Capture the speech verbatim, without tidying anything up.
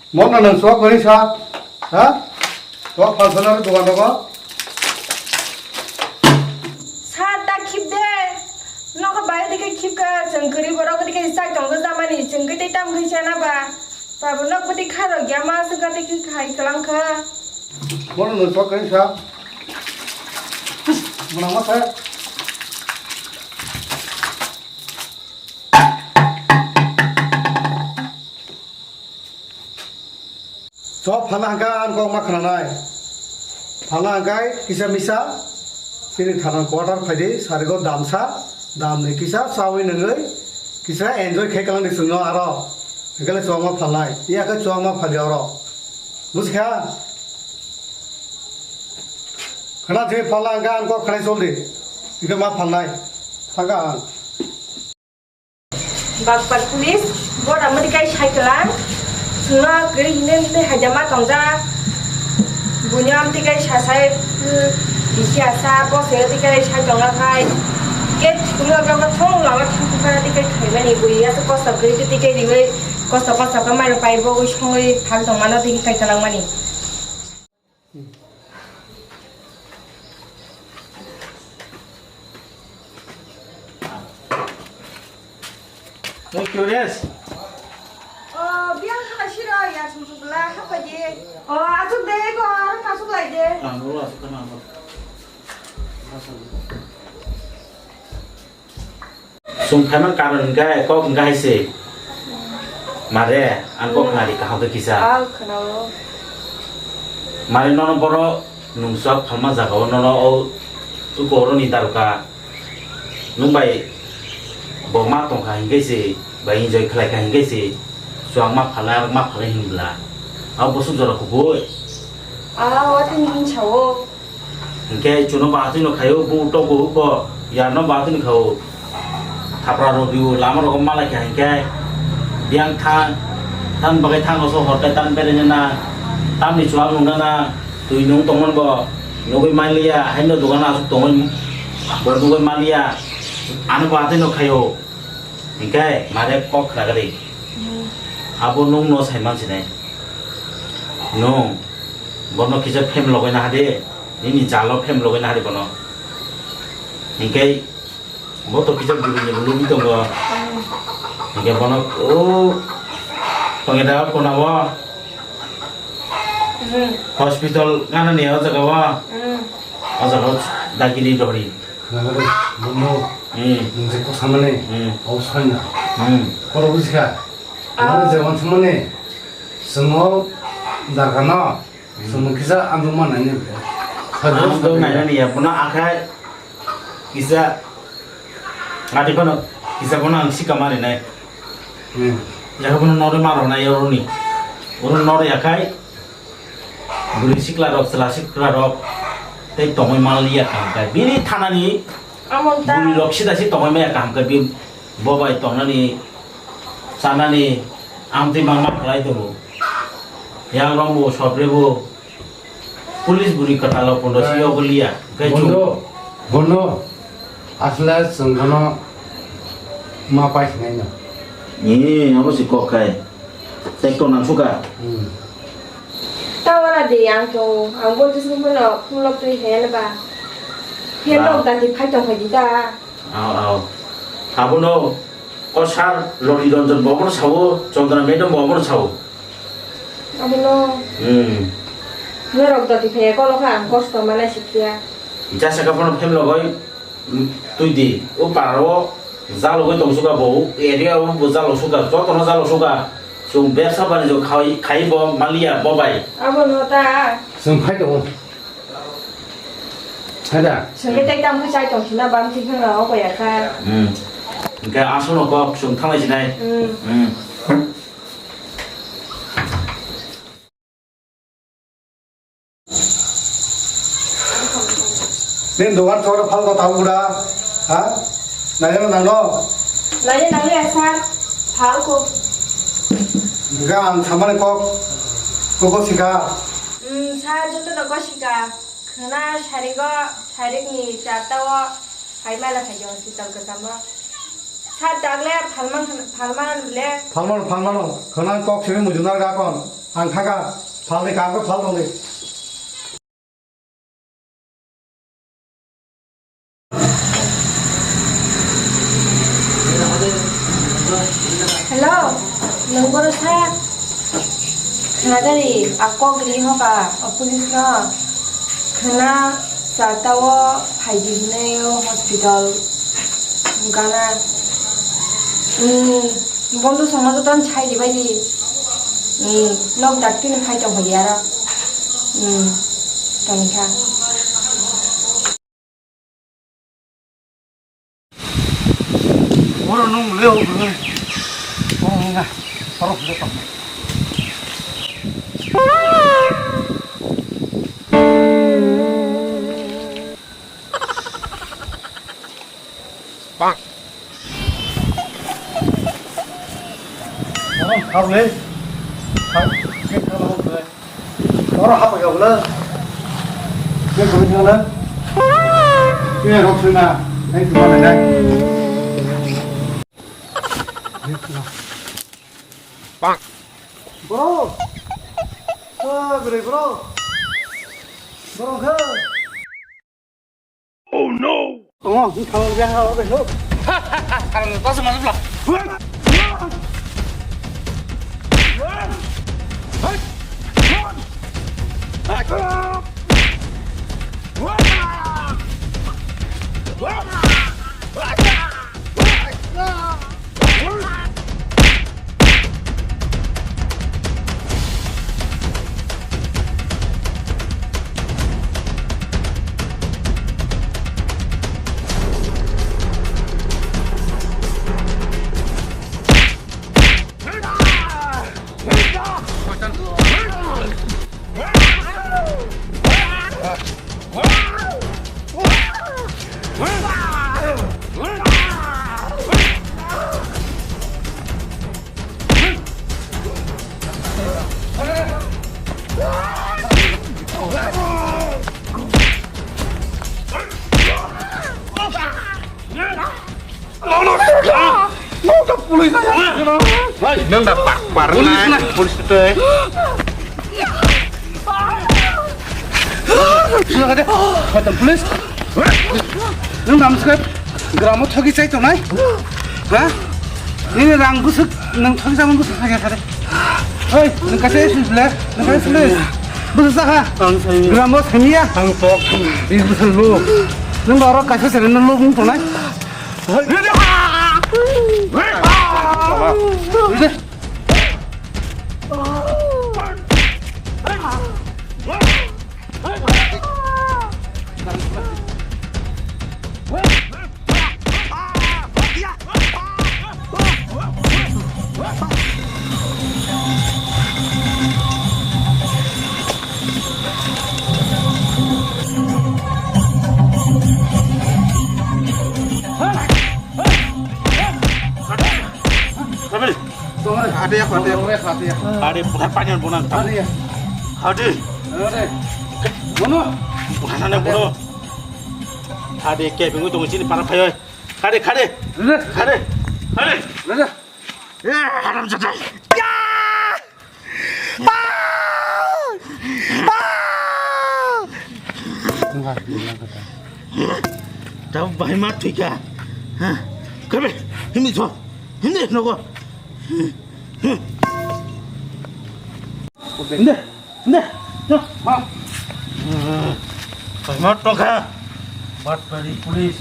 Mono nwng sok kwrwi sa, ha? Sok phalsana dogan rogo. Sa ta khip de. Nokha bai dike khip ka, chwng kwrwi borok dike sai tong jamani, chwng khe tei tam khe sana ba. Babo nok bwtwi kha rok ya ma, chwng ka tei khai kwlang kha. Mono nwng sok kwrwi sa. Mwnang ma sa. Chop phalna hwnkhe ang kok ma khwnanai. Phalna hwnkhe kisa misa chini thanan quarter phaidi, sarigo damsa, damni kisa chawi nungwi kisa enjoy khe kwlangdi chwngno aro. Hwnkhe le chuwak ma phalnai, iya khe chuwak ma phalya oro. Buji kha? Khwna thwi phalna hwnkhe ang kok khwnai choldi. Hwnkhe ma phalnai. Thangkha ang. Bakpar police, bora mudi kai cycle ang. Sungno kiri hine hine hajama tongja. Bunyam tikai sasai, bisi asa, bose tikai sai tongna khai. Ke sungno kama thong lama thang tikai tikai khaimani bui asa kosto kiri tikai riwe kosto kosto kamai pai bo ui songwi phal tongmano tikai kai kalang mani. Hey, curious. Oh, biang khala siro ya sum sum la hapa je. Oh, asuk de ko, asuk lai de. Ah, no, asuk kana asuk. Chwng phaimani karon hwnkhe kok hwnkhe hai se. Mare, ang kok khwnadi kaham khe kisa. Ah, khwnao. Mare nono boro nungchak phalma jagao nono o boroni daruka. Nwng bai bo ma tongkha hwnkhe se, bai enjoy khlaikha hwnkhe se, chwng ma phalnai, ma phalnai hinbla. Abo bwswk jora kubui. Ah, watwi hinsa o. Hingke chuno bahatwi no khaio, bu tok bo huko, yarno bahatwi no khaio. Thapra rw biu, lama rok malai kha hingke, biyang thang, tan bagai thang no so hor kai tan bere na, tamni chuwak nung na, twi nung tongmon bo, nugui manliya, haino dogan asuk tongoi, bo nugui manliya, ano bahatwi no khaio. Hingke mare kok khna gari. Hmm. Abo nung no sai man sinai. Nung bono kisa phem logoi na hade, nini jalo phem logoi na hade bono. Hingke bo to kisa buri ni bulu bi tongo. Hmm. Hingke bono o tonge da kona bo. Hmm. Hospital ngana ni o jaga bo. Hmm. O jaga o dagiri dori. Nagari, bono, Hmm. nung je kok samani, Hmm. o soina. Hmm. Koro buji kha. Ah. Mane je wan samani, swngo darkha no, Hmm. swngo kisa ang ma nai ni. Ang do nai ni ya, bono akhai kisa, ngati kono kisa bono ang sika mari nai. Hmm. Ya bono nore maro nai ya roni. Bono nore akhai. Bwrwi sikla rok, chwla sikla rok tei tongwi manliya kaham khe. Bini thanani Amo ta. Bwrwi rok sida si tongwi maya kaham khe, bi-, bo bai tongnani, chanani, amtwi mangma khlai tongo. Yang rok bo, sopre bo, police bwrwi kwtal rok pondo si Ai. Yogo liya. Khe chwng Bondo, bondo. Asle chwng bono ma pai sinai no. Ni, abo si kok khai. Tek to nang suka. Hmm. Tawara de yang to, ang bol jisung bono phunglok twi he na ba. He Ba. Lok dati phai tong phai di da. Ao, ao. Abono, o sir Roti Ranjan bo abono sao, Chandra madam bo abono sao. Abono. Hmm. Norok dati phai kolo kha ang kosto mana sikya. Jasa ka bono phemlo goi. Twi di, o para o jalogwi tong suka bo, o area o bo jalo suka, jotono jalo suka. Chwng bebsa banijyo khai, khai bo maliya bo bai. Abo no ta. Chwng phai tongo. Hai da? Chwng khe tei tamo chai tong sina bam thik hwnga o koya kha. Hmm. Hingke aswkno kok chwng thanglai sinai. Hmm. Hmm. Nini dogan chora phalko tabuk da, ha? Naina nangno? Naina nangya sir, phalko. Hingke ang samani kok, koko sika. Hmm, sir, joto no kosika. Khwna sarigo, sarikni charta o, hai mala khai hospital kwchamo. Sir, dagle phalman, phalman le. Phalman, phalmano. Khwna kok simi mujungnar gakon. Ang kha kha, phalni kha, ang kha phal tongdi. Hello, nwng boro sa? Khna gari, a kok ri hoka, o police no. Khna charta o phaidi hinwi o hospital gana. Hmm, bondo songma joto ang sai ribai di. Hmm, nok dakti ni phai tong hoya aro. Hmm, tong kha. Oro nung le o bwrwi. Oro nung na. Oro bwrwi tong. Bang. Oro khar le. Khar. Oro hapoi ya bwla. Ke koi thangla. Ke rok suna. Ai tu mana dai. Bang. Bro. Ah, bro, bro. Bro, kha. Oh no! Tongo, ni khamang bia ha, obe, no. Karang, tasa mana pula? Nang da pak par na police tei. Police. Nang dam script. Gramo thogi chai tongnai? Ha? Nini rang busuk, nang thogi chamung busuk sakya kare. Hei, nang kaisa isi ble, nang kaisa isi ble. Busuk sakha? Ang saiya. Gramo saiya? Ang pok. Ini busuk lu. Nang oro kaisa sere nang lu mung tongnai? Hei. Hei. Ade ya, ade ya, ade ya. Ade, bukan panjang, bukan. Ade ya. Ade. Ade. Bono. Bukan sana, bono. Ade, kayak bingung tunggu sini, parah, ayo. Kade, kade. Ade. Kade. Kade. Ade. Eh, haram jada. Ya! Ah! Ah! Tau bahai ma thwika. Ha. Kabe, himni tho. Himni nogo. Himni. Himni. Tho. Ha. Bahai ma tongkha. Batpari police.